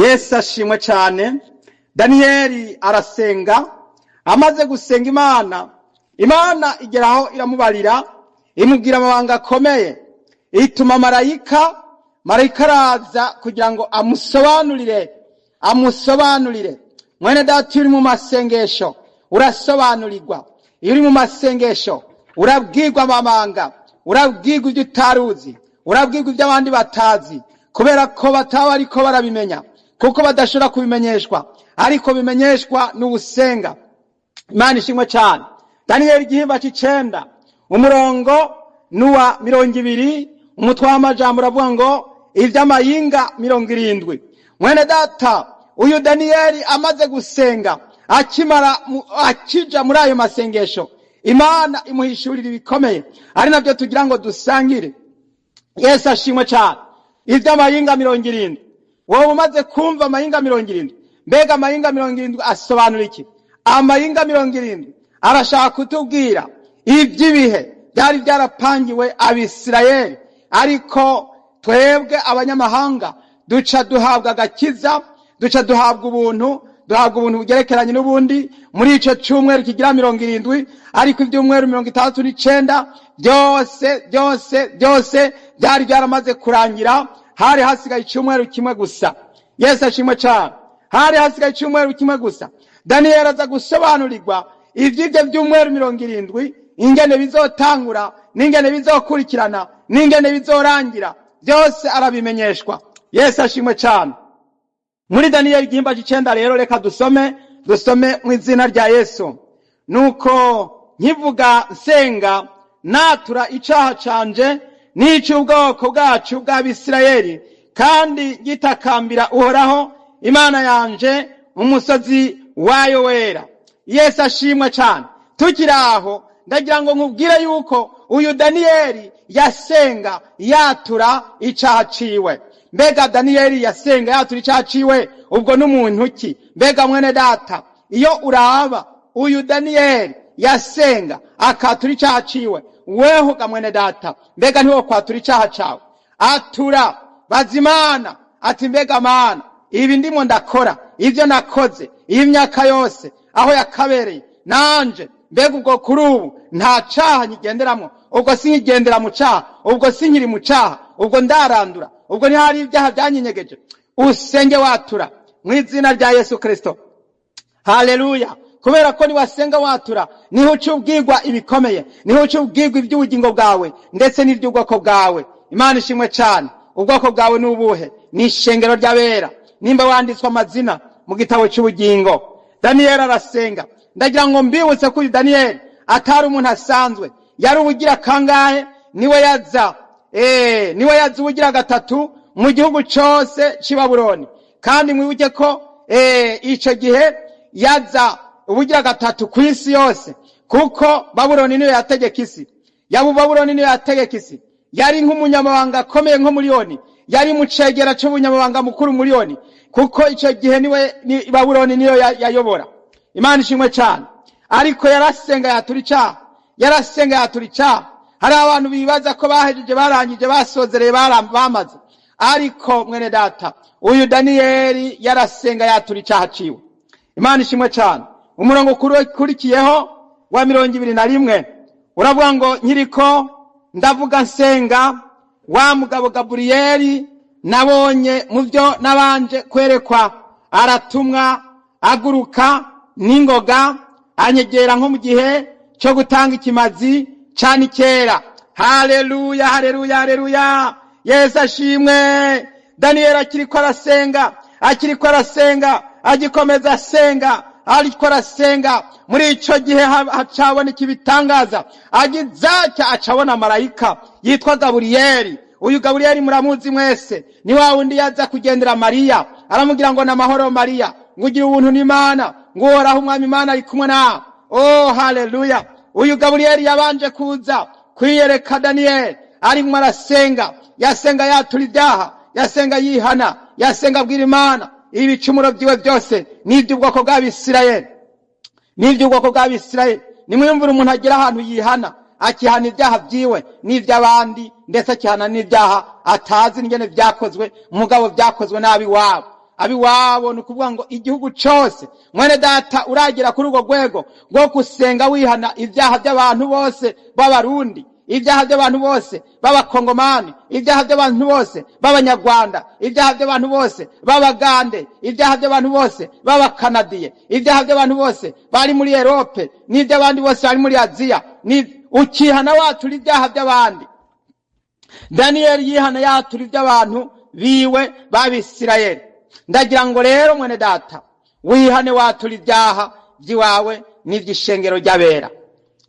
Yesu ashimwe cyane. Daniyeli arasenga. Amaze gusenga Imana, Imana igeraho iramubarira, imubwira amabanga akomeye, ituma marayika. Marayika araza kugira ngo amusobanurire, amusobanurire. Mwene data, iyo uri mu masengesho urasobanurirwa. Iyo uri mu masengesho urabwirwa amabanga, urabwirwa ibyo utaruzi, urabwirwa ibyo abandi batazi, kubera ko bataba ariko barabimenya, kuko badashobora kubimenyeshwa, ariko bimenyeshwa n'ubusenga. Imana ishimwe cyane. Daniyeli igihimba c'icenda, umurongo n'uwa 20, umutwe w'amajambo uravuga ngo ivy'amayinga 70. Mwene data, uyu Daniyeli amaze gusenga, akimara akija muri ayo masengesho, Imana imuhishurira ibikomeye, ari navyo tugira ngo dusangire. Yesu ashimwe cyane. Ivy'amayinga 70. Wowe umaze kumva amayinga 70, mbega amayinga 70 asobanura iki? Amayinga 70 arashaka kutubwira iby'ibihe byari byarapangiwe Abisirayeli, ariko twebwe abanyamahanga duca duhabwa agakiza, duca duhabwa ubuntu, duhabwa ubuntu bugerekeranye n'ubundi muri ico cyumweru kigira 70. Ariko ibyumweru 69 byose byose byose byari byaramaze kurangira, hari hasigaye icyumweru kimwe gusa. Yesu ashimwe cyane. Hari hasigaye icyumweru kimwe gusa. Daniyeli aza gusobanurirwa ivy'ivyo vyumweru 70, ingene bizotangura n'ingene bizokurikirana n'ingene bizorangira, byose arabimenyeshwa. Yesu ashimwe cyane. Muri Daniyeli igihimba c'icenda rero, reka dusome, dusome mu izina rya Yesu. Nuko nkivuga nsenga, natura icaha canje n'ic'ubwoko bwacu bw'Abisirayeli, kandi ngitakambira Uhoraho Imana yanje umusozi wayo wera. Yesu ashimwe cyane. Tukiri aho, ndagira ngo nkubwire yuko uyu Daniyeli yasenga yatura icaha ciwe. Mbega Daniyeli yasenga yatura icaha ciwe, ubwo n'umuntu ki? Mbega mwene data, iyo uraba uyu Daniyeli yasenga akatura icaha ciwe, weho ga mwene data, mbega ntiwokwatura icaha cawe? Atura bazimana ati: "Mbega Mana, ibi ndimo ndakora, ibyo nakoze iyi myaka yose aho yakabereye nanje, mbega ubwo kuri ubu nta caha nkigenderamo? Ubwo sinkigendera mu caha? Ubwo sinkiri mu caha? Ubwo ndarandura? Ubwo ntihari ibyaha byanyinyegeje?" Usenge watura mu izina rya Yesu Kristo. Haleluya! Kubera ko niwasenga watura, niho uca ubwirwa ibikomeye, niho uca ubwirwa iby'ubugingo bwawe ndetse n'iby'ubwoko bwawe. Imana ishimwe cyane. Ubwoko bwawe ni ubuhe? Ni ishengero ry'abera, nimba wanditswe amazina mu gitabo cy'ubugingo. Daniyeli arasenga. Ndagira ngo mbibutse ko uyu Daniyeli atari umuntu asanzwe. Yari ubugira kangahe? Niwe yaza ubugira gatatu mu gihugu cyose cy'i Babuloni. Kandi mwibuke ko ico gihe yaza ubugira gatatu ku isi yose, kuko Babuloni niyo yategeka isi. Yaba Babuloni niyo yategeka isi. Yari nk'umunyamabanga akomeye nko muri ONU, yari mu cegera c'ubunyamabanga mukuru muri ONU, kuko ico gihe niwe ni Babuloni niyo yayobora. Imana ishimwe cyane. Ariko yarasenga yatura icaha, yarasenga yatura icaha. Hari abantu bibaza ko bahejeje, barangije, basozereye, bamaze. Ariko mwene data, uyu Daniyeli yarasenga yatura icaha ciwe. Imana ishimwe cyane. Umurongo ukurikiyeho wa 21 uravuga ngo: "Nkiriko ndavuga nsenga, wa mugabo Gaburiyeli nabonye mu byo nabanje kwerekwa aratumwa, aguruka n'ingoga, anyegera nko mu gihe cyo gutanga ikimazi cyane kera." Haleluya, haleluya, haleluya! Yesu ashimwe. Daniyeli akiriko arasenga, akiriko arasenga, agikomeza asenga, ariko arasenga, muri ico gihe hacaboneka ibitangaza. Agizacya acabona marayika yitwa Gaburiyeli. Uyu Gaburiyeli muramuzi mwese, ni wa wundi yaza kugendera Mariya, aramubwira ngo: "Namahoro Mariya, ngo ugire ubuntu n'Imana, ngo Uhoraho Umwami Imana ari kumwe nawe." Oh, haleluya! Uyu Gaburiyeli yabanje kuza kwiyereka Daniyeli arimo arasenga. Yasenga yatura ibyaha, yasenga yihana, yasenga abwira Imana ibicumuro byiwe byose n'iby'ubwoko bw'Abisirayeli, n'iby'ubwoko bw'Abisirayeli. Nimwiyumvire umuntu agera ahantu yihana, akihana ibyaha byiwe n'iby'abandi, ndetse akihana n'ibyaha atazi n'ingene byakozwe, mugabo byakozwe nabi wabo. abiwabo, ni ukuvuga ngo igihugu cose. Mwene data, uragera kuri urwo rwego rwo gusenga wihana ibyaha by'abantu bose b'Abarundi, ibyaha by'abantu bose b'Abakongomani, ibyaha by'abantu bose b'Abanyarwanda, ibyaha by'abantu bose b'Abagande, ibyaha by'abantu bose b'Abakanadiye, ibyaha by'abantu bose bari muri Erope, n'iby'abandi bose bari muri Aziya, ukihana watura ibyaha by'abandi. Daniyeli yihana yatura iby'abantu biwe b'Abisirayeli. Ndagira ngo rero mwene data, wihane watura ibyaha by'iwawe n'iby'ishengero ry'abera,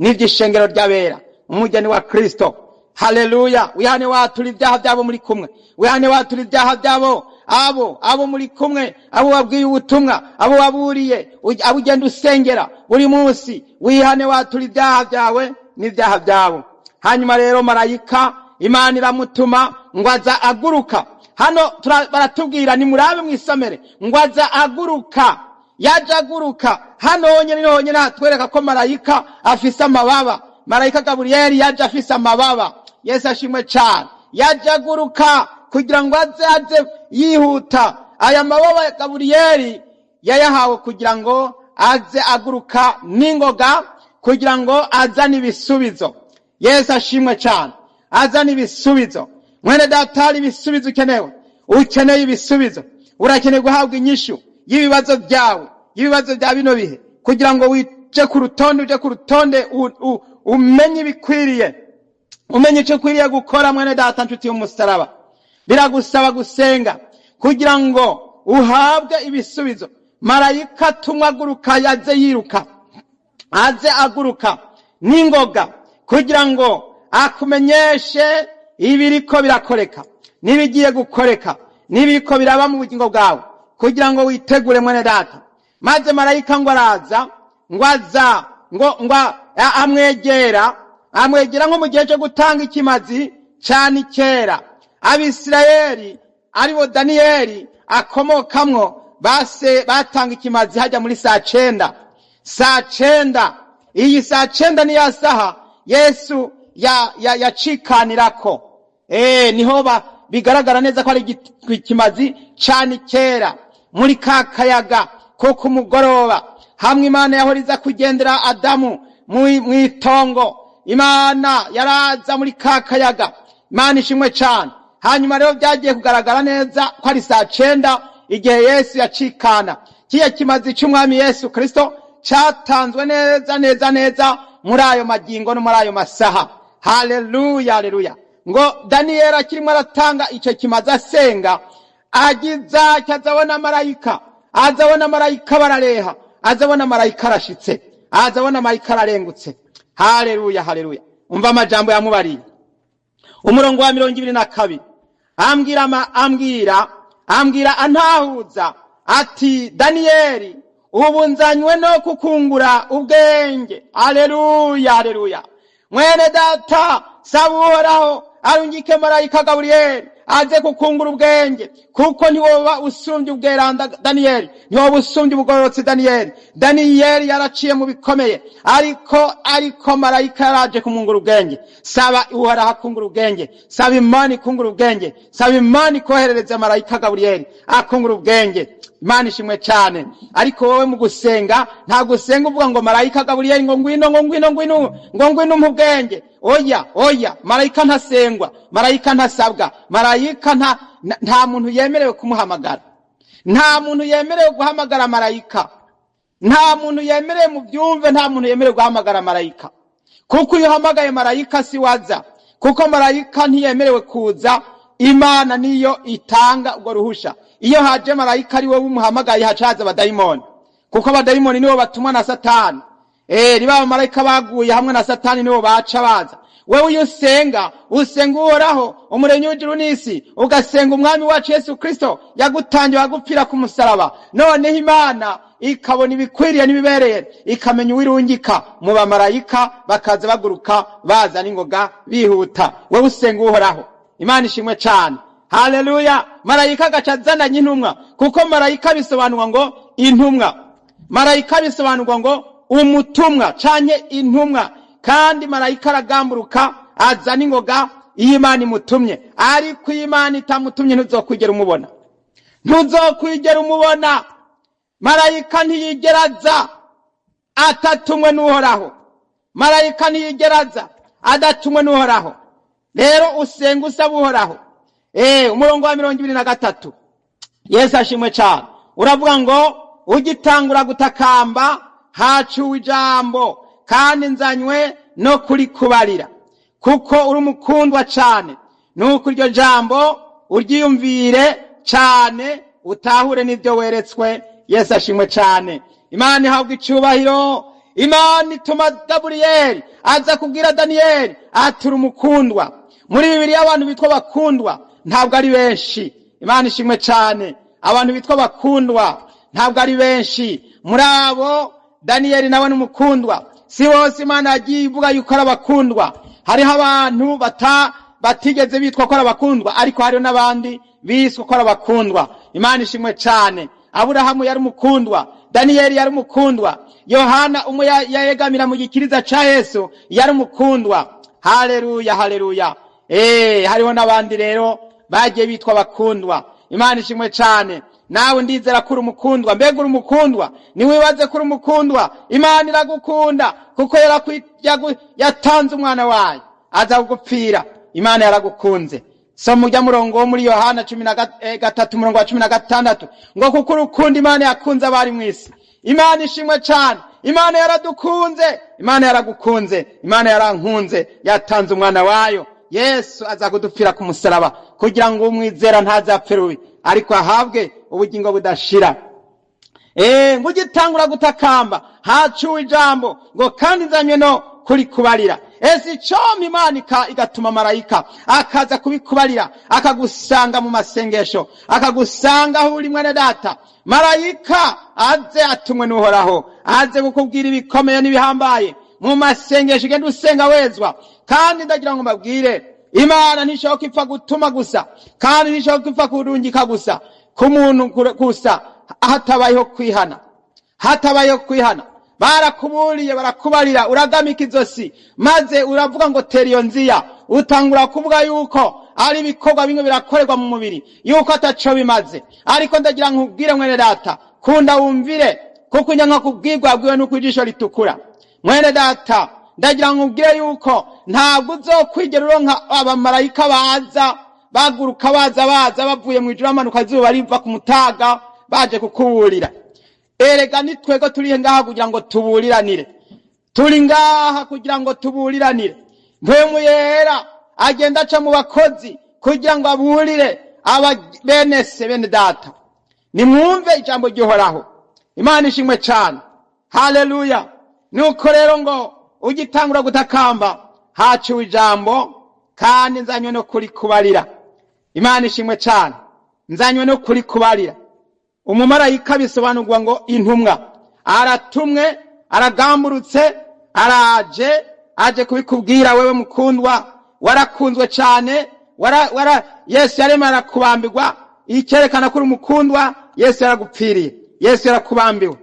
n'iby'ishengero ry'abera, umugeni wa Kristo. Haleluya! Wihane watura ibyaha byabo muri kumwe, wihane watura ibyaha byabo abo muri kumwe, abo wabwiye ubutumwa, abo waburiye, abo ugenda usengera buri munsi. Wihane watura ibyaha byawe n'ibyaha byabo. Hanyuma rero marayika Imana iramutuma ngo aza aguruka. Hano baratubwira, nimurabe mwisomere, ngo aza aguruka, yaje aguruka. Hano honyine ni honyine hatwereka ko marayika afise amababa. Marayika Gaburiyeli yaje afise amababa. Yesu ashimwe cyane. Yaje aguruka kugira ngo aze yihuta. Aya mababa Gaburiyeli yayahawe kugira ngo aze aguruka n'ingoga, kugira ngo azane ibisubizo. Yesu ashimwe cyane. Azane ibisubizo. Mwene data, hari ibisubizo ukenewe. Ukeneye ibisubizo, urakeneye guhabwa inyishu y'ibibazo byawe, y'ibibazo bya bino bihe, kugira ngo wije ku rutonde, uje ku rutonde, umenye ibikwiriye, umenye icyo ukwiriye gukora. Mwene data, nshuti y'umusaraba, biragusaba gusenga kugira ngo uhabwe ibisubizo. Marayika atumwa aguruka, yaze yiruka, aze aguruka n'ingoga, kugira ngo akumenyeshe ibiriko birakoreka n'ibigiye gukoreka n'ibiriko biraba mu bugingo bwawe, kugira ngo witegure, mwene data. Maze marayika ngo araza, ngo aza ngo amwegera nko mu gihe cyo gutanga ikimazi cyane kera. Abisirayeli, aribo Daniyeli akomokamwo, base batanga ikimazi hajya muri saa 9. Saa 9, iyi saa 9 ni ya saha Yesu yacikanirako. Niho bigaragara neza ko ari ikimazi cyane kera, muri ka kayaga ko ku mugoroba, hamwe Imana yahora iza kugendera Adamu mw'itongo. Imana yaraza muri ka kayaga. Imana ishimwe cyane. Hanyuma rero byagiye kugaragara neza ko ari saa 9 igihe Yesu yacikana. Kiya kimazi cy'umwami Yesu Kristo cyatanzwe neza neza neza muri ayo magingo no muri ayo masaha. Haleluya, haleluya. Ngo Daniyeli akirimo aratanga icyo kimazi asenga, agiza azabona marayika, azabona marayika barareha, azabona marayika arashitse, azabona marayika ararengutse. Haleluya, haleluya. Umva amajambo yamubariye. Umurongo wa 22, ambwira antahuza ati: Daniyeli, ubu nzanywe no kukungura ubwenge. Haleluya, haleluya. Mwene data, saba Uhoraho arungike marayika Gaburiyeli aze kukungura ubwenge, kuko ntiwoba usumbye ubweranda Daniyeli, ntiwoba usumbye ubugororotsi Daniyeli. Daniyeli yaraciye mu bikomeye, ariko marayika yaraje kumungura ubwenge. Saba Uhoraho akungura ubwenge, saba Imana ikungura ubwenge, saba Imana ikoherereza marayika Gaburiyeli akungura ubwenge. Imana ishimwe cyane. Ariko wowe mu gusenga, nta gusenga uvuga ngo marayika Gaburiyeli ngo ngwino, ngo ngwino, ngwino, ngo ngwino umpe ubwenge. Oya, oya, marayika ntasengwa, marayika ntasabwa, marayika nta muntu yemerewe kumuhamagara. Nta muntu yemerewe guhamagara marayika. Nta muntu yemerewe, mu byumve, nta muntu yemerewe guhamagara marayika. Kuko iyo uhamagaye marayika si waza, kuko marayika ntiyemerewe kuza, Imana niyo itanga ubwo ruhusha. Iyo haje marayika ari wowe umuhamagaye, hacaza abadayimoni, kuko abadayimoni nibo batumwa na Satani. Niba abamarayika baguye hamwe na Satani, nibo baca baza. Wewe iyo usenga, usenga Uhoraho umuremyi w'ijuru n'isi, ugasenga umwami wacu Yesu Kristo yagutangiye agupfira ku musaraba. Noneho Imana ikabona ibikwiriye n'ibibereye, ikamenya uwirungika mu bamarayika, bakaza baguruka baza n'ingoga bihuta. Wewe usenga Uhoraho. Imana ishimwe cyane. Haleluya. Marayika agaca azananye intumwa, kuko marayika bisobanurwa ngo intumwa, marayika bisobanurwa ngo umutumwa canke intumwa. Kandi marayika aragamburuka azana ingoga iyo Imana imutumye, ariko iyo Imana itamutumye ntuzokwigera umubona. Ntuzokwigera umubona. Marayika ntiyigeraza atatumwe n'Uhoraho. Marayika ntiyigeraza adatumwe n'Uhoraho. Rero usenga usaba Uhoraho. Umurongo wa 23, Yesu ashimwe cyane, uravuga ngo ugitangura gutakamba hacuwe ijambo, kandi nzanywe no kurikubarira, kuko uri umukundwa cyane. Nuko iryo jambo uryiyumvire cyane, utahure n'ibyo weretswe. Yesu ashimwe cyane. Imana ihabwa icyubahiro. Imana ituma Gaburiyeli aza kubwira Daniyeli ati uri umukundwa. Muri Bibiliya abantu bitwa bakundwa ntabwo ari benshi. Imana ishimwe cyane. Abantu bitwa bakundwa ntabwo ari benshi. Muri abo Daniyeli nawe ni umukundwa. Si bose Imana yagiye ivuga yuko ari abakundwa. Hariho abantu batigeze bitwa ko ari abakundwa, ariko hariho n'abandi biswe ko ari abakundwa. Imana ishimwe cyane. Aburahamu yari umukundwa, Daniyeli yari umukundwa, Yohana umwe yayegamira mu gikiriza ca Yesu yari umukundwa. Haleluya, haleluya. Hariho n'abandi rero bagiye bitwa abakundwa. Imana ishimwe cyane. Nawe ndizera ko uri umukundwa. Mbega uri umukundwa? Niwibaze ko uri umukundwa. Imana iragukunda kuko yatanze umwana wayo aza kugupfira. Imana yaragukunze. Soma ujya murongo wo muri Yohana 13 umurongo wa 16 ngo kuko urukundo Imana yakunze abari mu isi. Imana ishimwe cyane. Imana yaradukunze, Imana yaragukunze, Imana yarankunze, yatanze umwana wayo Yesu aza kudupfira ku musaraba kugira ngo umwizera ntazapfe rubi, ariko ahabwe ubugingo budashira. Ngo ugitangura gutakamba hacuwe ijambo ngo kandi nzanywe no kurikubarira. Ese icompa Imana igatuma marayika akaza kubikubarira, akagusanga mu masengesho, akagusanga aho uri mwene data. Marayika aze atumwe n'Uhoraho, aze kukubwira ibikomeye n'ibihambaye mu masengesho. Ugenda usenga wezwa. Kandi ndagira ngo mbabwire, Imana ntishobora ipfa gutuma gusa, kandi ntishobora ipfa kurungika gusa ku muntu gusa hatabayeho kwihana. Hatabayeho kwihana. Barakuburiye, barakubarira, uragamika izosi, maze uravuga ngo tera iyo nziya. Utangura kuvuga yuko ari ibikorwa bimwe birakorerwa mu mubiri, yuko ataco bimaze. Ariko ndagira nkubwire mwene data, kunda wumvire, kuko unyanka kubwirwa wabwiwe nuko ijisho ritukura. Mwene data, ndagira nkubwire yuko ntabwo uzokwigera uronka abamarayika baza baguruka baza baza bavuye mu ijuru bamanuka izuba riva ku mutaga baje kukuburira. Erega ni twego turi ngaha kugira ngo tuburiranire. Turi ngaha kugira ngo tuburiranire. Mpwemu yera agenda aca mu bakozi kugira ngo aburire aba bene se bene data. Nimwumve ijambo ry'Uhoraho. Imana ishimwe cyane. Haleluya. Nuko rero ngo ugitangura gutakamba haciwe ijambo, kandi nzanywe no kurikubarira. Imana ishimwe cyane. Nzanywe no kurikubarira. Umumarayika bisobanurwa ngo intumwa, aratumwe, aragamburutse, araje, aje kubikubwira wewe mukundwa, warakunzwe cyane, Yesu yarema arakubambirwa, icyerekana ko uri umukundwa, Yesu yaragupfiriye, Yesu yarakubambiwe.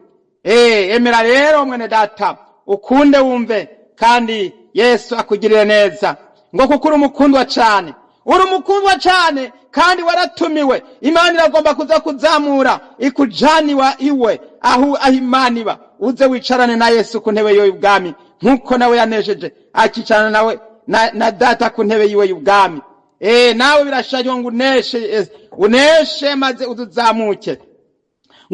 Emera rero mwene data, ukunde wumve, kandi Yesu akugirire neza. Ngo kuko uri umukundwa cyane, uri umukundwa cyane, kandi waratumiwe. Imana iragomba kuza kuzamura ikujaniwa iwe aho Imana iba, uze wicarane na Yesu ku ntebe y'ubwami, nkuko nawe yanesheje akicarana nawe na data ku ntebe yiwe y'ubwami. Nawe birashajwe ngo uneshe, uneshe maze uzuzamuke.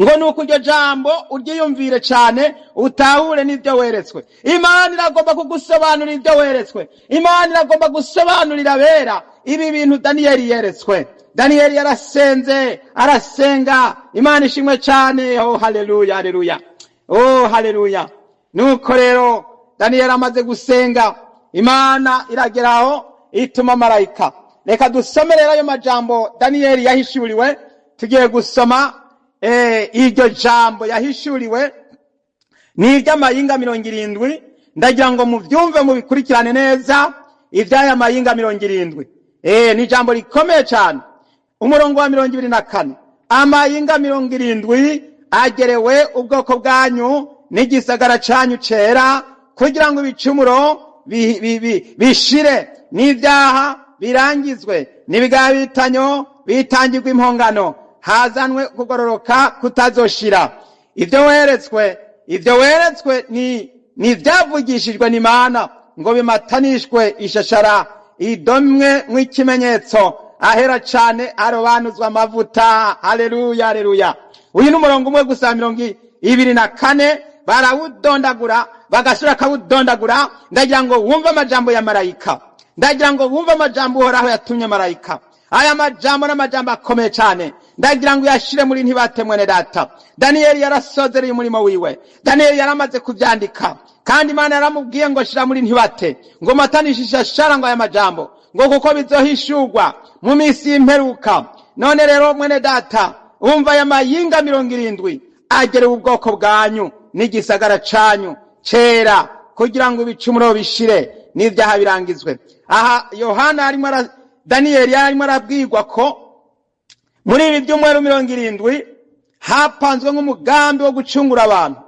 Ngo nuko iryo jambo uryiyumvire cyane, utahure n'ibyo weretswe. Imana iragomba kugusobanurira ibyo weretswe. Imana iragomba gusobanurira abera ibi bintu Daniyeli yeretswe. Daniyeli yarasenze, arasenga. Imana ishimwe cyane. Oh haleluya, haleluya. Oh haleluya. Nuko rero Daniyeli amaze gusenga, Imana irageraho ituma marayika. Reka dusome rero ayo majambo Daniyeli yahishuriwe. Tugiye gusoma iryo jambo yahishuriwe ni iry'amayinga 70. Ndagira ngo muvyumve mubikurikirane neza ivy'aya mayinga 70. Ni jambo rikomeye cyane. Umurongo wa 24, amayinga 70 agerewe ubwoko bwanyu n'igisagara canyu cera, kugira ngo ibicumuro bishire n'ibyaha birangizwe, n'ibigabitanyo bitangirwa impongano. Hazanwe kugororoka kutazoshira. Ibyo weretswe ni ibyavugishijwe n'Imana ngo bimatanishwe ishashara idomwe nk'ikimenyetso, ahera cane arobanuzwa amavuta. Haleluya, haleluya! Uyu ni umurongo umwe gusa, 24, barawudondagura, bagasubira akawudondagura. Ndagira ngo wumve amajambo ya marayika, ndagira ngo wumve amajambo Uhoraho yatumye marayika. Aya majambo n'amajambo akomeye cyane, ndagira ngo uyashire muri ntibate. Mwene data, Daniyeli yarasozereye umurimo wiwe. Daniyeli yaramaze kubyandika, kandi Imana yaramubwiye ngo shira muri ntibate, ngo matanishe ishashara, ngo aya majambo, ngo kuko bizohishurwa mu minsi y'imperuka. None rero, mwene data, umva, aya mayinga 70 agerewe ubwoko bwanyu n'igisagara canyu cera, kugira ngo ibicumuro bishire n'ibyaha birangizwe. Aha Yohana arimo, Daniyeli yarimo arabwirwa ko muri ibi byumweru 70 hapanzwe nk'umugambi wo gucungura abantu.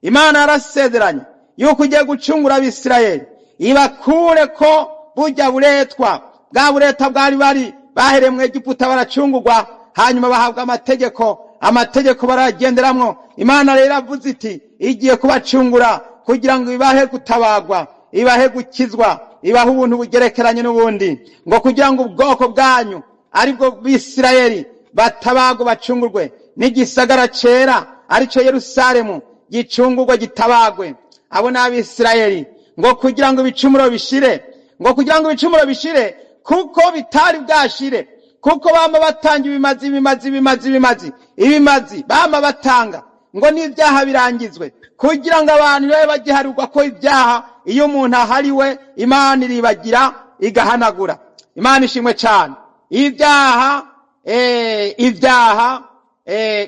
Imana yarasezeranye yuko ugiye gucungura Abisirayeli, ibakure ko burya buretwa, bwa bureta bwari bari bahereye mu Egiputa, baracungurwa, hanyuma bahabwa amategeko, amategeko baragenderamwo. Imana rero iravuze iti igiye kubacungura kugira ngo ibahe gutabagwa, ibahe gukizwa, ibahe ubuntu bugerekeranye n'ubundi, ngo kugira ngo ubwoko bwanyu, aribwo Bisirayeli, batabagwe, bacungurwe, n'igisagara cera, arico Yerusalemu, gicungurwe, gitabagwe. Abo ni Abisirayeli. Ngo kugira ngo ibicumuro bishire, ngo kugira ngo ibicumuro bishire, kuko bitari bwashire, kuko bama batanga ibimazi, ibimazi, ibimazi, ibimazi, ibimazi bama batanga, ngo n'ibyaha birangizwe, kugira ngo abantu babe bagiharirwa ko ibyaha. Iyo umuntu ahariwe, Imana iribagira, igahanagura. Imana ishimwe cyane. Ibyaha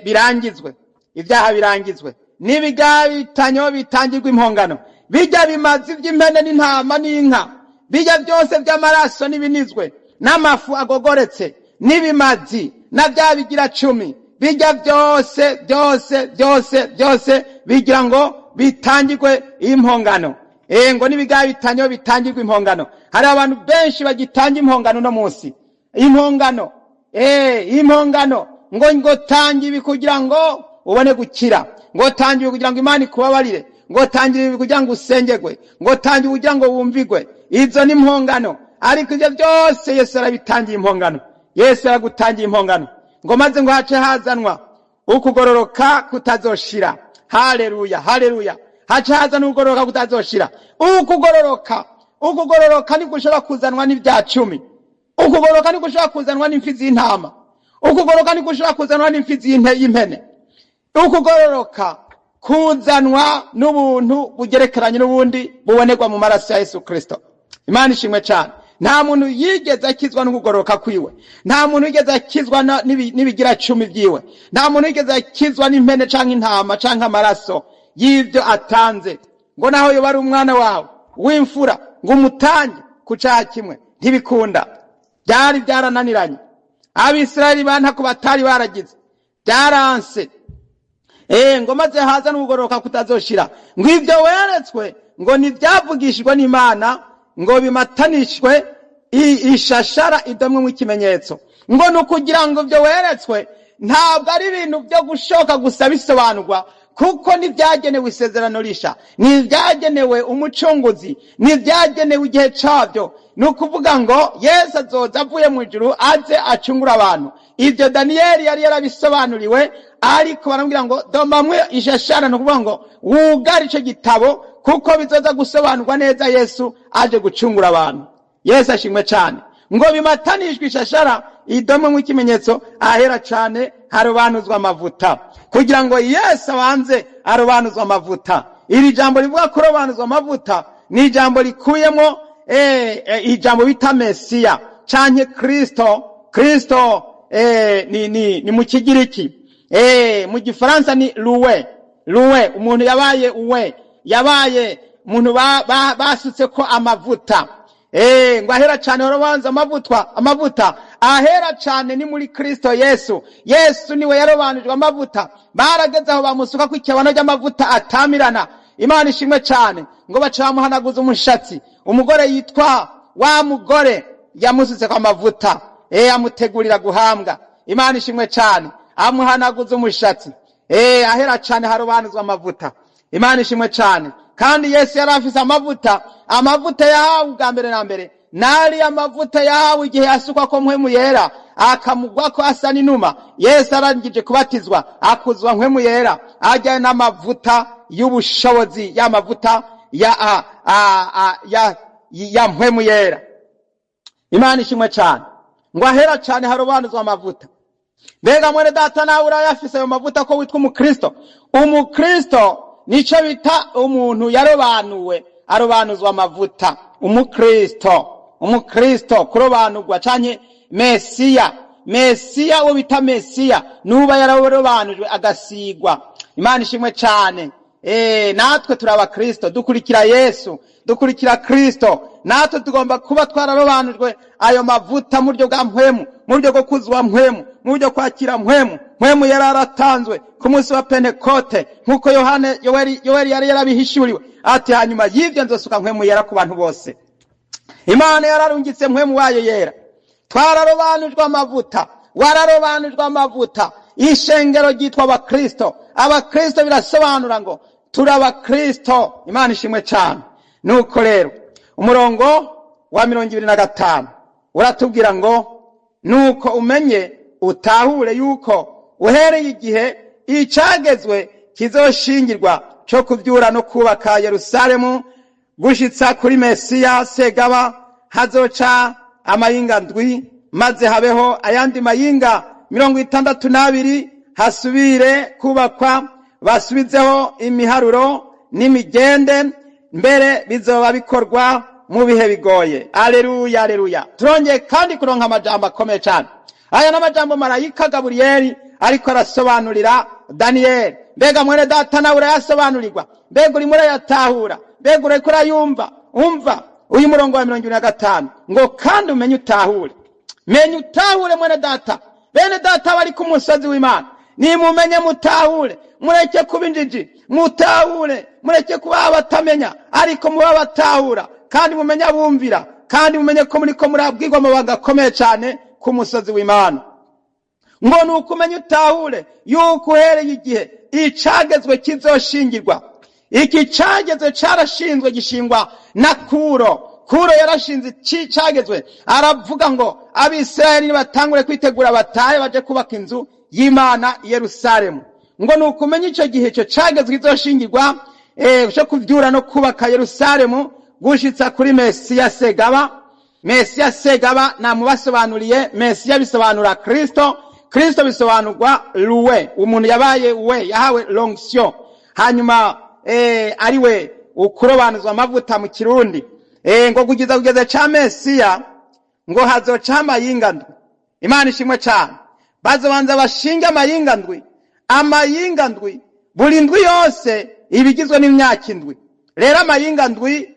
birangizwe, ibyaha birangizwe, n'ibigabitanyo bitangirwa impongano, bijya bimazi by'impene n'intama n'inka, bijya byose by'amaraso n'ibinizwe n'amafu agogoretse n'ibimazi na bya bigira cumi, bijya byose, byose, byose, byose, bigira ngo bitangirwe impongano. Ngo n'ibigabitanyo bitangirwe impongano. Hari abantu benshi bagitanga impongano no munsi, impongano, impongano, ngo tanga ibi kugira ngo ubone gukira, ngo tanga ibi kugira ngo Imana ikubabarire, ngo tanga ibi kugira ngo usengerwe, ngo tanga ibi kugira ngo wumvigwe. Izo ni impongano, ariko ibyo byose Yesu arabitangiye impongano. Yesu yaragutangiye impongano, ngo maze ngo hace hazanwa ukugororoka kutazoshira. Haleluya, haleluya! Hace hazanwa ukugororoka kutazoshira. Ukugororoka niko kuzanwa n'ibya cumi, ukugororoka niko kuzanwa n'imfi z'intama, ukugororoka niko kuzanwa n'imfi y'impene. Ukugororoka kuzanwa n'ubuntu bugerekeranye n'ubundi bubonerwa mu maraso ya Yesu Kristo. Imana ishimwe cyane. Nta muntu yigeze akizwa n'ukugororoka kwiwe, nta muntu yigeze akizwa n'ibigira cumi byiwe, nta muntu yigeze akizwa n'impene canke intama canke amaraso y'ibyo atanze, ngo naho yoba ari umwana wawe w'imfura ngo umutange ku caha kimwe, ntibikunda. Byari byarananiranye. Abisirayeli bantako batari baragize, byaranse. Ngo maze haza n'ukugororoka kutazoshira. Ngo ibyo weretswe, ngo ntibyavugishijwe n'Imana, ngo bimatanishwe ishashara idomwe nk'ikimenyetso, ngo ni ukugira ngo ibyo weretswe ntabwo ari ibintu byo gushoka gusa bisobanurwa, kuko ntibyagenewe isezerano risha, ntibyagenewe umucunguzi, ntibyagenewe igihe cyabyo. Ni ukuvuga ngo Yesu azoza avuye mu ijuru, aze acungura abantu. Ibyo Daniyeli yari yarabisobanuriwe, ariko baramubwira ngo domamwe ishashara, ni ukuvuga ngo wugare icyo gitabo, kuko bizoza gusobanurwa neza Yesu aje gucungura abantu. Yesu ashimwe cyane. Ngo bimatanishwe ishashara idomwe nk'ikimenyetso, ahera cyane harobanuzwa amavuta, kugira ngo Yesu abanze arobanuzwa amavuta. Iri jambo rivuga kurobanuzwa amavuta ni ijambo rikuyemo ijambo bita Mesiya canke Kristo. Kristo ni mu Kigiriki, mu Gifaransa ni l'oint. L'oint, umuntu yabaye uwe, yabaye umuntu basutse ko amavuta. Ngo ahera cyane warobanza amavutwa amavuta, ahera cyane ni muri Kristo Yesu. Yesu niwe yarobanujwe amavuta. Barageze aho bamusuka ku ikebano ry'amavuta atamirana. Imana ishimwe cyane. Ngo baca bamuhanaguza umushatsi. Umugore yitwa wa mugore yamusutse ko amavuta, amutegurira guhambwa. Imana ishimwe cyane. Amuhanaguza umushatsi. Ahera cane harobanuzwa amavuta. Imana ishimwe cane. Kandi Yesu yari afise amavuta, amavuta yahawe ubwa mbere na mbere nari amavuta yahawe igihe yasukwa ko Mpwemu Yera, akamugwa ko asa n'inuma. Yesu arangije kubatizwa akuzwa Mpwemu Yera, ajya n'amavuta y'ubushobozi, y'amavuta ya Mpwemu Yera. Imana ishimwe cane. Ngo ahera cane harobanuzwa amavuta. Mbega mwene data, nawe urayafise ayo mavuta ko witwa umukristo? Umukristo nico bita umuntu yarobanuwe, arobanuzwa amavuta. Umukristo kurobanurwa canke Mesiya, Mesiya uwo bita Mesiya nuba yararobanujwe agasigwa. Imana ishimwe cane. Natwe turi abakristo, dukurikira Yesu, dukurikira Kristo. Natwe tugomba kuba twararobanujwe ayo mavuta mu buryo bwa mpwemu, mu buryo bwo kuzwa mpwemu, mu buryo kwakira mpwemu. Mpwemu yari aratanzwe ku munsi wa Pentekote, nk'uko Yohane Yoweri yari yarabihishuriwe, ati hanyuma y'ibyo nzosuka mpwemu yera ku bantu bose. Imana yararungitse mpwemu wayo yera. Twararobanujwe amavuta, wararobanujwe amavuta. Ishengero ryitwa abakristo. Abakristo birasobanura ngo turi abakristo. Imana ishimwe cyane. Nuko rero umurongo wa 25 uratubwira ngo nuko umenye utahure yuko uhereye igihe icagezwe kizoshingirwa cyo kuvyura no kubaka Yerusalemu gushitsa kuri Mesiya segaba hazoca amayinga ndwi, maze habeho ayandi mayinga 62, hasubire kubakwa, basubizeho imiharuro n'imigende, mbere bizoba bikorwa mu bihe bigoye. Aleluya, aleluya. Turongeye kandi kuronka amajambo akomeye cyane. Aya n'amajambo marayika Gaburiyeli ariko arasobanurira Daniyeli. Mbega mwene data, nawe urayasobanurirwa? Mbega urimo urayatahura? Mbega uriko urayumva? Umva uyu murongo wa 25 ngo kandi umenye utahure. Menye utahure mwene data. Bene data bari ku musozi w'Imana, nimumenye mutahure, mureke kuba injiji, mutahure, mureke kuba abatamenya, ariko muba abatahura, kandi mumenye abumvira, kandi mumenye ko muriko murabwirwa amabanga akomeye cyane ku musozi w'Imana. Ngo ni ukumenya utahure yuko uhereye igihe icagezwe kizoshingirwa. Iki cagezwe carashinzwe, gishingwa na Kuro. Kuro yarashinze icagezwe, aravuga ngo Abisirayeli nibatangure kwitegura batahe baje kubaka inzu y'Imana i Yerusalemu. Ngo ni ukumenya ico gihe ico cagezwe kizoshingirwa, cyo kuvyura no kubaka Yerusalemu gushitsa kuri Mesiya segaba. Mesiya segaba namubasobanuriye. Mesiya bisobanura Kristo, Kristo bisobanurwa luwe, umuntu yabaye we, yahawe l'onction, hanyuma ariwe ukurobanuzwa amavuta mu Kirundi. Ngo kugeza ca Mesiya ngo hazoca amayinga ndwi. Imana ishimwe cyane. Bazobanza bashinge amayinga ndwi, amayinga ndwi, buri ndwi yose ibigizwe n'imyaka indwi. Rero amayinga ndwi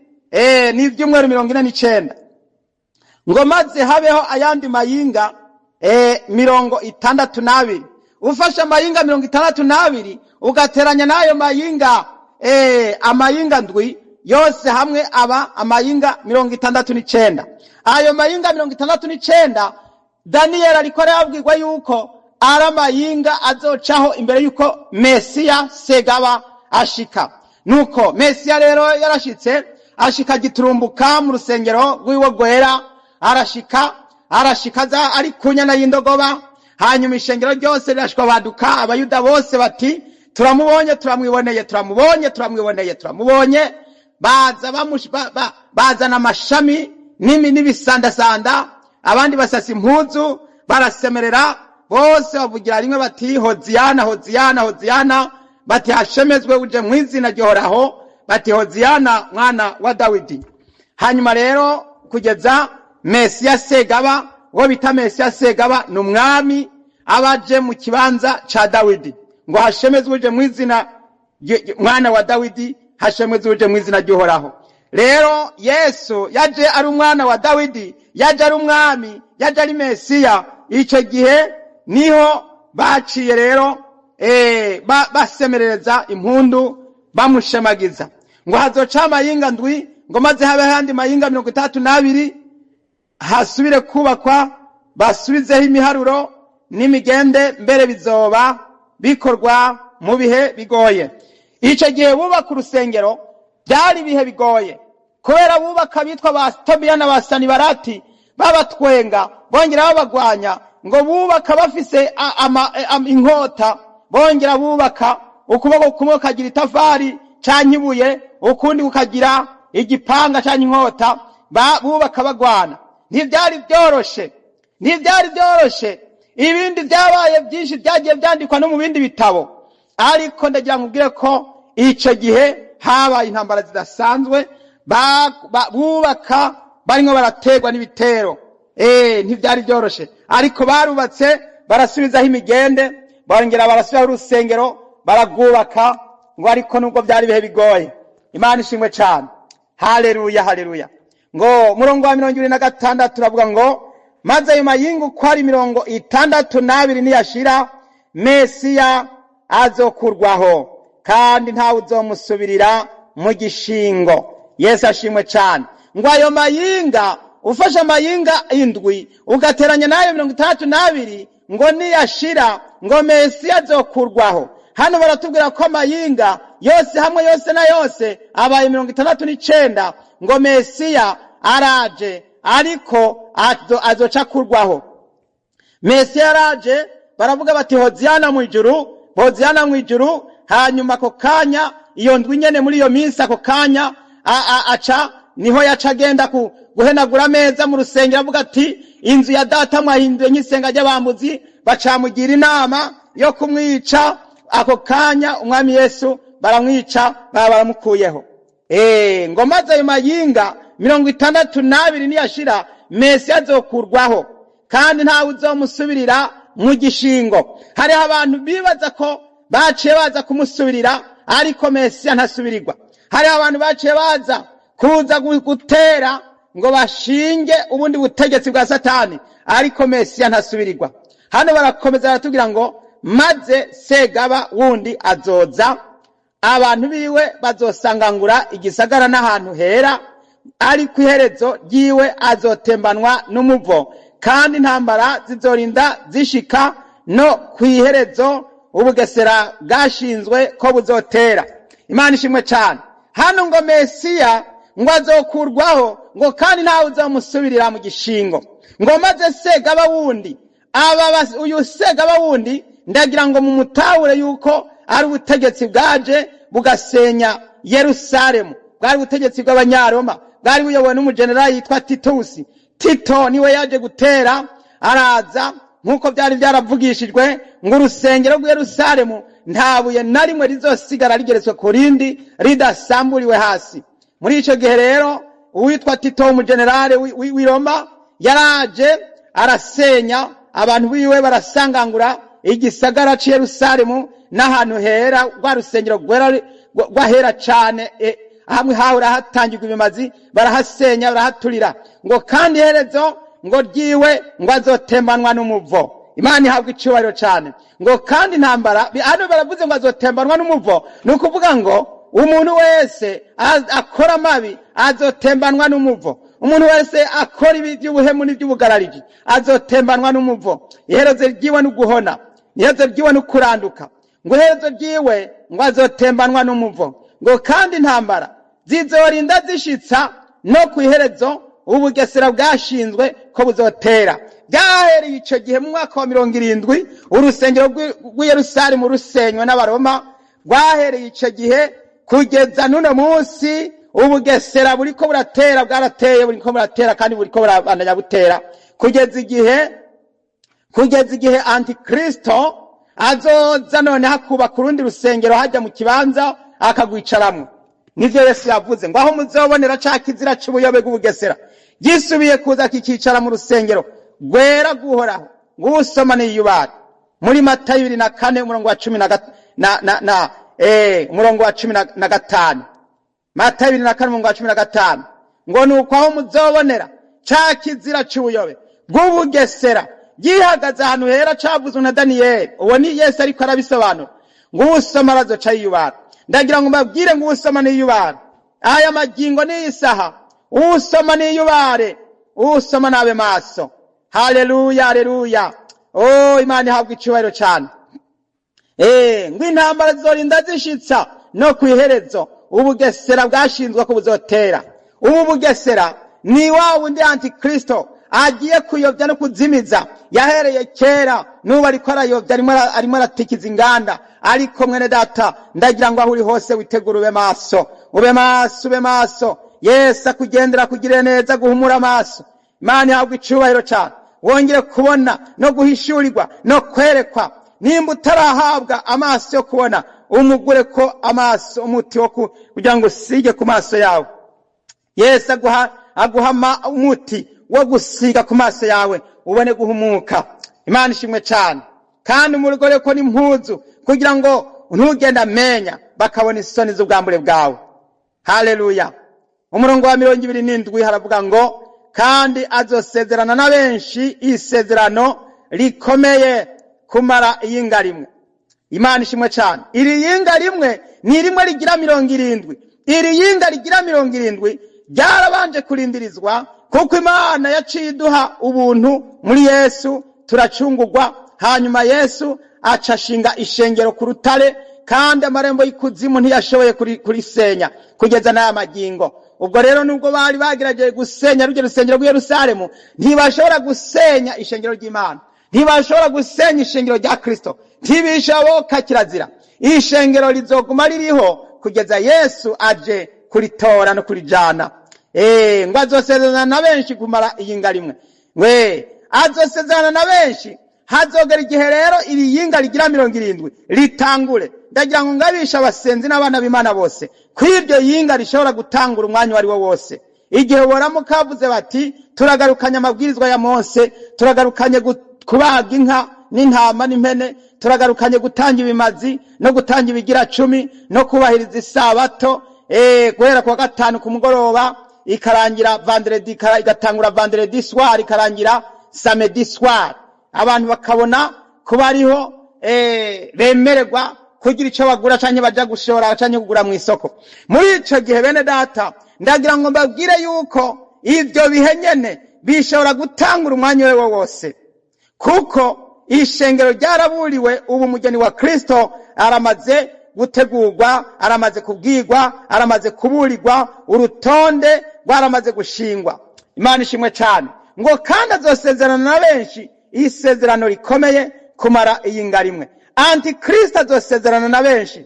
ni ibyumweru 49. Ngo maze habeho ayandi mayinga 62. Ufashe amayinga 62 ugateranya n'ayo mayinga amayinga ndwi yose hamwe aba amayinga 69. Ayo mayinga 69 Daniel ariko arabwirwa yuko ari amayinga azocaho imbere yuko Mesiya segaba ashika. Nuko Mesiya rero yarashitse, ashika giturumbuka mu rusengero rw'iwe rwera, arashika aza ari ku nyana y'indogoba. Hanyuma ishengero ryose rirashwa baduka, abayuda bose bati turamubonye, turamwiboneye, turamubonye, turamwiboneye, turamubonye. Baza bazana amashami n'ibisandasanda, abandi basasa impuzu, barasemerera bose bavugira rimwe bati hoziyana, hoziyana, hoziyana, bati hashemezwe uje mu izina ryohoraho, bati hoziyana mwana wa Dawidi. Hanyuma rero kugeza Mesiya segaba, uwo bita Mesiya segaba ni umwami abaje mu kibanza ca Dawidi, ngo hashemezwe uje mu izina mwana wa Dawidi, hashemezwe uje mu izina ry'Uhoraho. Rero Yesu yaje ari umwana wa Dawidi, yaje ari umwami, yaje ari Mesiya. Ico gihe niho baciye rero basemerereza impundu bamushemagiza. Ngo hazoca amayinga ndwi, ngo maze habe handi mayinga 32, hasubire kubakwa, basubizeho imiharuro n'imigende, mbere bizoba bikorwa mu bihe bigoye. Icyo gihe bubaka urusengero byari ibihe bigoye, kubera bubaka bitwa ba Tobiya na ba Sanibarati babatwenga, bongera babagwanya, ngo bubaka bafise inkota, bongera bubaka ukuboko kumwe kukagira itafari canke ibuye, ukundi kukagira igipanga canke inkota, bubaka bagwana. Ntibyari byoroshe, ntibyari byoroshe. Ibindi byabaye byinshi byagiye byandikwa no mu bindi bitabo, ariko ndagira ngo ubwire ko icyo gihe habaye intambara zidasanzwe, bubaka barimo baraterwa n'ibitero. Ntibyari byoroshe, ariko barubatse, barasubizaho imigende, bongera barasubiraho urusengero, baragwubaka. Ngo ariko nubwo byari ibihe bigoye, Imana ishimwe cyane. Haleluya, haleluya. Ngo murongo wa 26 uravuga ngo: maze ayo mayinga uko ari 62 niyashira, Mesiya azokurwaho, kandi ntawe uzomusubirira mu gishingo. Yesu ashimwe cyane. Ngo ayo mayinga, ufashe amayinga 7 ugateranya n'ayo 62, ngo niyashira, ngo Mesiya azokurwaho. Hano baratubwira ko amayinga yose hamwe, yose na yose, abaye 69. Ngo Mesiya araje, ariko azoca akurwaho. Mesiya araje, baravuga bati: "Hoziyana mu ijuru, hoziyana mu ijuru." Hanyuma ako kanya, iyo ndwi nyene, muri iyo minsi, ako kanya aca niho yaca agenda guhenagura ameza mu rusengero, avuga ati: "Inzu ya data mwahinduye nk'isenga ry'abambuzi." Bacamugira inama yo kumwica. Ako kanya umwami Yesu baramwica, baba baramukuyeho. Ngo maze ayo mayinga 62 niyashira, Mesiya azokurwaho, kandi ntawe uzomusubirira mu gishingo. Hariho abantu bibaza ko baciye baza kumusubirira, ariko Mesiya ntasubirirwa. Hariho abantu baciye baza kuza gutera ngo bashinge ubundi butegetsi bwa Satani, ariko Mesiya ntasubirirwa. Hano barakomeza baratubwira ngo: maze segaba wundi azoza, abantu biwe bazosangangura igisagara n'ahantu hera, ariko iherezo ryiwe azotembanwa n'umuvo, kandi intambara zizorinda zishika no ku iherezo ubugesera bwashinzwe ko buzotera. Imana ishimwe cyane. Hano ngo Mesiya ngo azokurwaho, ngo kandi ntawe uzomusubirira mu gishingo. Ngo maze segaba wundi uyu segaba wundi, ndagira ngo mumutahure yuko ari ubutegetsi bwaje bugasenya Yerusalemu. Bwari ubutegetsi bw'Abanyaroma, bwari buyobowe n'umujenerali yitwa Titusi. Tito niwe yaje gutera, araza nk'uko byari byaravugishijwe ngo urusengero rw'i Yerusalemu nta buye na rimwe rizosigara rigeretswe ku rindi ridasamburiwe hasi. Muri ico gihe rero, uwitwa Tito, umujenerali w'i Roma, yaraje arasenya, abantu biwe barasangangura igisagara c'i Yerusalemu n'ahantu hera, rwa rusengero rwera rwahera cane, hamwe hahora hatangirwa ibimazi, barahasenya, barahaturira. Ngo kandi iherezo ngo ryiwe ngo azotembanwa n'umuvo. Imana ihabwa icubahiro cane. Ngo kandi intambara, hano baravuze ngo azotembanwa n'umuvo, ni ukuvuga ngo umuntu wese akora amabi azotembanwa n'umuvo. Umuntu wese akora ibi by'ubuhemu n'iby'ubugarariji azotembanwa n'umuvo. Iherezo ryiwe ni uguhona, iherezo ryiwe ni ukuranduka. Ngo iherezo ryiwe ngo azotembanwa n'umuvo. Ngo kandi intambara zizorinda zishitsa no ku iherezo ubugesera bwashinzwe ko buzotera. Byahereye ico gihe mu mwaka wa 70, urusengero rw'i Yerusalemu rusenywe n'Abaroma. Rwahereye ico gihe kugeza n'uno munsi, ubugesera buriko buratera, bwarateye, buriko buratera, kandi buriko burabandanya butera kugeza igihe Antikristo azoza noneho akubaka urundi rusengero hajya mu kibanza, akagwicaramwo. Nivyo Yesu yavuze ngo: aho muzobonera ca kizira c'ubuyobe bw'ubugesera gisubiye kuza kikicara mu rusengero rwera guhoraho, ngusoma niyubare. Muri Matayo 24, umurongo wa cumi na umurongo wa 15, Matayo 24, umurongo wa 15, ngo: nuko aho muzobonera ca kizira c'ubuyobe bw'ubugesera gihagaze ahantu hera cavuzwe na Daniyeli. Uwo ni Yesu ariko arabisobanura. Ngo usoma arazoca yiyubara. Ndagira ngo mbabwire ngo usoma niyubare. Aya magingo n'iyi saha, usoma niyubare, usoma nabe maso. Haleluya, haleluya. Oh, Imana ihabwa icubahiro cane. Ngo intambara zizorinda zishitsa no kw'iherezo ubugesera bwashinzwe ko buzotera. Ubu bugesera ni wa wundi antikristo agiye kuyobya no kuzimiza, yahereye kera n'ubu ariko arayobya, arimo aratikiza inganda. Ariko mwene data, ndagira ngo aho uri hose witegure, ube maso, ube maso, ube maso. Yesu akugendera, akugirire neza, guhumura amaso. Imana ihabwa icubahiro cane. Wongere kubona no guhishurirwa no kwerekwa. Nimba utarahabwa amaso yo kubona, umugure ko amaso umuti wo kugira ngo usige ku maso yawe. Yesu aguha umuti wo gusiga ku maso yawe, ubone guhumuka. Imana ishimwe cane. Kandi umugore ko n'impuzu kugira ngo ntugende amenya, bakabona isoni z'ubwambure bwawe. Haleluya. Umurongo wa 27 haravuga ngo kandi azosezerana na benshi isezerano rikomeye kumara iyinga rimwe. Imana ishimwe cane. Iri yinga rimwe ni rimwe rigira 70. Iri yinga rigira 70 ryarabanje kurindirizwa, kuko Imana yaciye iduha ubuntu muri Yesu, turacungurwa. Hanyuma Yesu aca ashinga ishengero ku rutare, kandi amarembo y'ikuzimu ntiyashoboye kurisenya kugeza n'aya magingo. Ubwo rero nubwo bari bagerageje gusenya rujya rusengero rw'i Yerusalemu, ntibashobora gusenya ishengero ry'Imana, ntibashobora gusenya ishengero rya Kristo, ntibishoboka, kirazira. Ishengero rizoguma ririho kugeza Yesu aje kuritora no kurijana. Ngo azosezerana na benshi kumara iyinga rimwe. Ngwe azosezerana na benshi, hazogera igihe rero iri yinga rigira 70 ritangure. Ndagira ngo ngabisha abasenzi n'abana b'Imana bose kw'iryo yinga rishobora gutangura umwanya wari wo wose. Igihe boramuka bavuze bati turagarukanye amabwirizwa ya Mose, turagarukanye kubaga inka n'intama n'impene, turagarukanye gutanga ibimazi no gutanga ibigira 10 no kubahiriza isabato, guhera kuwa gatanu ku mugoroba ikarangira vendredi, igatangura vendredi soir ikarangira samedi soir. Abantu bakabona kuba ariho bemererwa kugira ico bagura canke baja gushora canke kugura mu isoko. Muri ico gihe bene data, ndagira ngo mbabwire yuko ivyo bihe nyene bishobora gutangura umwanya wewe wose, kuko ishengero ryaraburiwe. Ubu umugeni wa Kristo aramaze gutegurwa, aramaze kubwirwa, aramaze kuburirwa, urutonde rwaramaze gushingwa. Imana ishimwe cane. Ngo kandi azosezerana na benshi isezerano rikomeye kumara iyinga rimwe. Antikristo azosezerana na benshi,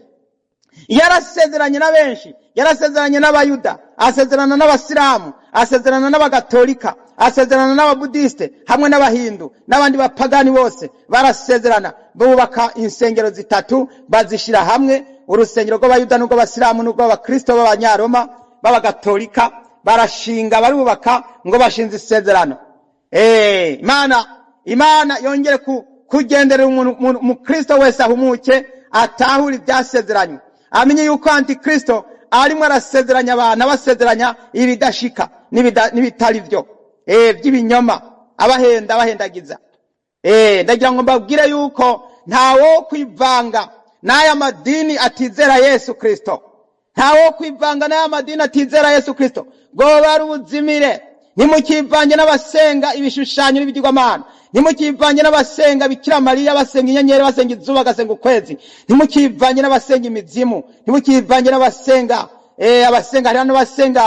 yarasezeranye na benshi, yarasezeranye n'abayuda, asezerana n'abasilamu, asezerana n'abagatolika, asezerana n'ababudiste hamwe n'abahindu n'abandi bapagani bose barasezerana. Bubaka insengero zitatu bazishira hamwe, urusengero rw'abayuda n'urw'abasilamu n'urw'abakristo b'abanyaroma b'abagatolika, barashinga barubaka ngo bashinze isezerano. Imana yongere kugenderera umuntu umukristo wese ahumuke, atahura ibyasezeranywe, amenye yuko antikristo arimo arasezeranya abantu, abasezeranya ibidashika n'ibitari byo, by'ibinyoma, abahenda, abahendagiza. Ndagira ngo mbabwire yuko ntawo kwivanga n'aya madini atizera Yesu Kristo, ntawo kwivanga n'aya madini atizera Yesu Kristo ngo bari ubuzimire. Ntimukivange n'abasenga ibishushanyo n'ibigirwamana, ntimukivange n'abasenga Bikira Mariya, basenga inyenyeri, basenga izuba, bagasenga ukwezi, ntimukivange n'abasenga imizimu, ntimukivange n'abasenga abasenga hari n'abasenga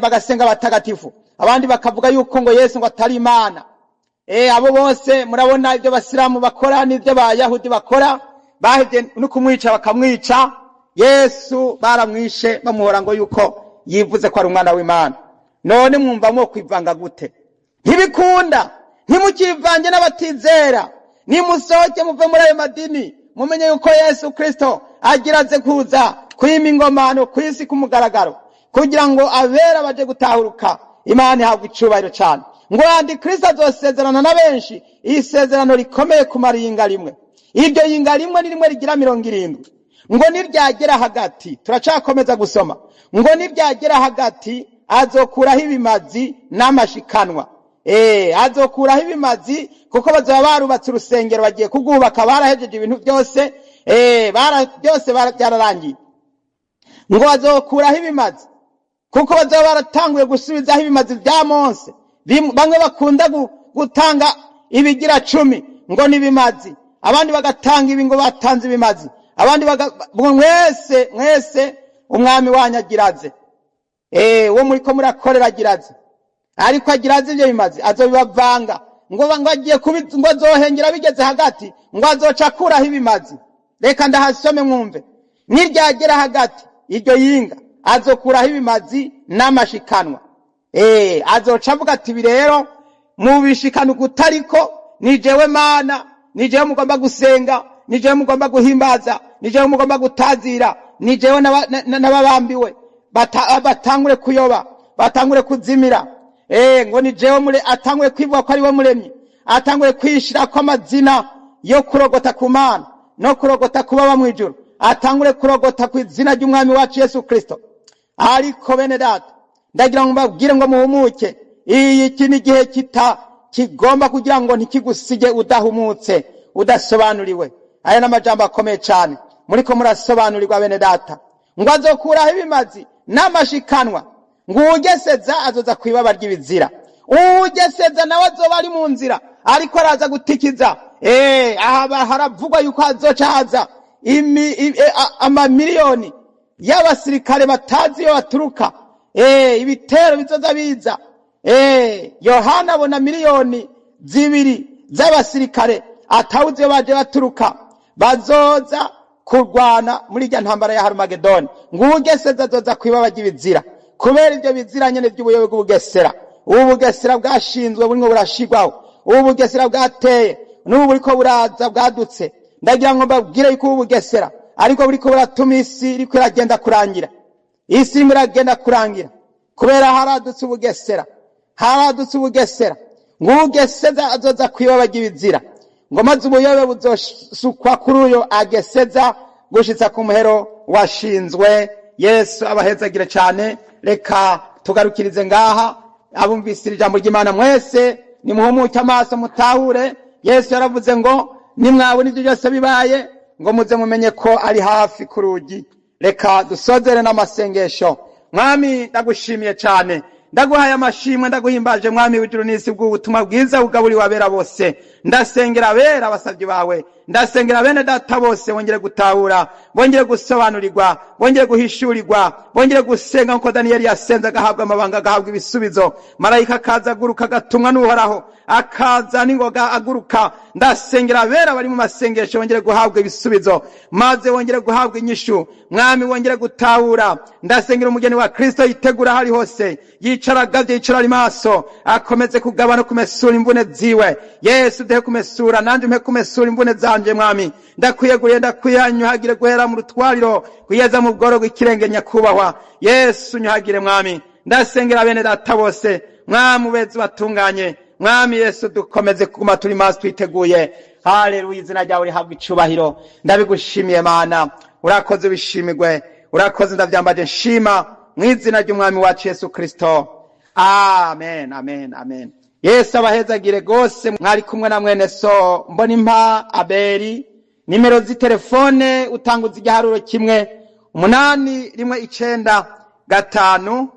bagasenga abatagatifu, abandi bakavuga yuko ngo Yesu ngo atari Imana. Abo bose murabona ibyo abasilamu bakora n'ibyo abayahudi bakora, bahevye no kumwica bakamwica. Yesu baramwishe bamuhora ngo yuko yivuze ko ari umwana w'Imana. None mwumva mwo kwivanga gute? Ntibikunda. Ntimukivange n'abatizera, nimusohoke muve muri ayo madini, mumenye yuko Yesu Kristo agira aze kuza kwima ingomano kw'isi ku mugaragaro, kugira ngo abera baje gutahuruka. Imana ihabwa icubahiro cane. Ngo antikristo azosezerana na benshi isezerano rikomeye kumara iyinga rimwe. Iryo yinga rimwe ni rimwe rigira 70. Ngo niryagera hagati, turacakomeza gusoma, ngo niryagera hagati azokuraho ibimazi n'amashikanwa. Azokuraho ibimazi kuko bazaba barubatse urusengero, bagiye kugubaka, barahejeje ibintu byose, byose byararangiye. Ngo bazokuraho ibimazi kuko bazaba baratanguye gusubizaho ibimazi bya Mose. Bamwe bakunda gutanga ibigira 10, ngo nibimazi, abandi bagatanga ibi ngo batanze ibimazi, abandi mwese mwese umwami wanyu agiraze, uwo muriko murakorera agiraze, ariko agiraze ivyo bimazi azobibavanga, ngo agiye ngo azohengera bigeze hagati, ngo azoca akuraho ibimazi. Reka ndahasome mwumve. Niryagera hagati iryo yinga azokuraho ibimazi n'amashikanwa. Azoca avuga ati ibi rero mubishikana ukutariko, ni jewe Mana, ni jewe mugomba gusenga, ni jewe mugomba guhimbaza, ni jewe mugomba gutazira, ni jewe n'ababambiwe batangure kuyoba, batangure kuzimira. Ngo ni jewe mure, atangure kwivuga ko ari we muremyi, atangure kwishirako amazina yo kurogota ku Mana no kurogota kuba mwijuru, atangure kurogota ku izina ry'umwami wacu Yesu Kristo. Ariko bene data, ndagira ngo mbabwire ngo muhumuke. Iki ni igihe kigomba kugira ngo ntikigusige udahumutse, udasobanuriwe. Aya ni amajambo akomeye cyane muriko murasobanurirwa bene data. Ngo azokuraho ibimazi n'amashikanwa, ngo uwugeseza azoza kwibaba ry'ibizira. Uwugeseza nawe azoba ari mu nzira ariko araza gutikiza. Aha haravugwa yuko hazoca haza amamiliyoni y'abasirikare batazi iyo baturuka. Ibitero bizoza biza. Yohana abona miliyoni 2 z'abasirikare atawuzi iyo baje baturuka, bazoza kurwana muri irya ntambara ya Harumagedoni. Ngo uwugeseza azoza kwibaba ry'ibizira, kubera ibyo bizira nyene by'ubuyobe bw'ubugesera. Ubu bugesera bwashinzwe burimo burashirwaho, ubu bugesera bwateye n'ubu buriko buraza bwadutse. Ndagira ngo mbabwire yuko ubu bugesera ariko buriko buratuma isi iriko iragenda kurangira. Isi irimo iragenda kurangira kubera haradutse ubugesera, haradutse ubugesera. Ngo uwugeseza azoza kwibaba ry'ibizira, ngo maze ubuyobe buzosukwa kuri uyo ageseza gushitsa ku muhero washinzwe. Yesu abahezagire cyane. Reka tugarukirize ngaha. Abumvise ijambo ry'Imana mwese nimuhumuke amaso mutahure. Yesu yaravuze ngo nimwabona ibyo byose bibaye, ngo muze mumenye ko ari hafi ku rugi. Reka dusozere n'amasengesho. Mwami, ndagushimiye cyane, ndaguhaye amashimwe, ndaguhimbaje Mwami w'ijuru n'isi bw'ubutumwa bwiza bugaburiwe abera bose. Ndasengera abera abasavyi bawe, ndasengera bene data bose, bongere gutahura, bongere gusobanurirwa, bongere guhishurirwa, bongere gusenga nkuko Daniyeli yasenze agahabwa amabanga, agahabwa ibisubizo. Marayika akaza aguruka agatumwa n'Uhoraho, akaza n'ingoga aguruka. Ndasengera abera bari mu masengesho bongere guhabwa ibisubizo, maze bongere guhabwa inyishu. Mwami, bongere gutahura. Ndasengera umugeni wa Kristo yitegura aho ari hose, yicara agavye, yicara ari maso, akomeze kugaba no kumesura imvune ziwe. Yesu, duhe kumesura, nanje umpe kumesura imvune zanje. Mwami, ndakwiyeguriye, ndakwihanyuhagire guhera mu rutwariro kugeza mu bworo bw'ikirenge nyakubahwa. Yesu, nyuhagire Mwami. Ndasengera bene data bose, Mwami ubeze batunganye. Mwami Yesu, dukomeze kuguma turi maso twiteguye. Haleluya, izina ryawe rihabwa icubahiro. Ndabigushimiye Mana, urakoze, ubishimirwe, urakoze, ndavyambaje nshima mu izina ry'umwami wacu Yesu Kristo. Amen, amen, amen. Yesu abahezagire gose. Mwari kumwe na mwene so Mbonimpa Abeli. Nimero z'itelefone utanguza igiharuro 1 8 1 9 5 8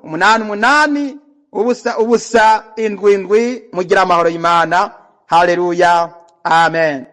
8 0 0 7 7. Mugira amahoro y'Imana. Haleluya, amen.